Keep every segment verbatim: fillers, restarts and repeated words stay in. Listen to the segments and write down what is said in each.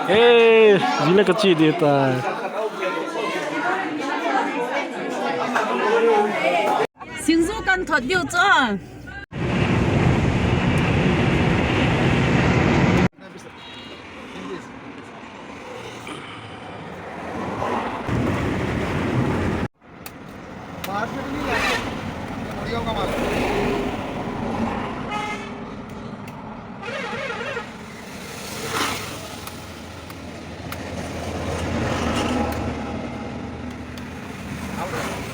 Hey, zile ka chi de ta. Singju kan thot diu chu. बाहर से भी नहीं लाते, बढ़िया होगा माल।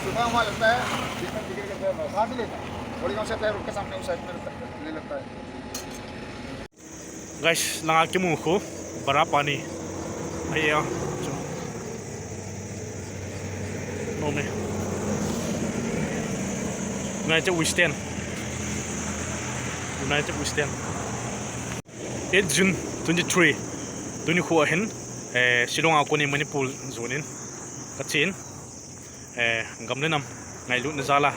सुबह हमारा लगता है, बाहर से लेता है। बढ़िया से होता है, रोड के सामने उस साइड में लगता है, ले लगता है। Guys, langa kimu khu, Barapani. Ai ya. No me. United we stand. United we stand. Eight June twenty-three. Tuni khu ahin, eh, Shillong a koni Manipur zonin. Kachin. Eh, gam le nam ngailutna jal a,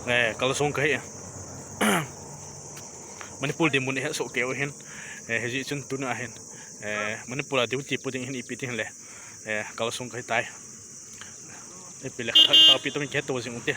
eh, kalsong kahi. Manipur dinmun ihet soh kei u hin, eh, hijeh chun tuna hin, eh, Manipur a duty po ding hin ipi ding le, eh, kalsong kahi tai. Ipi le, thapi tong kihet to jing u te.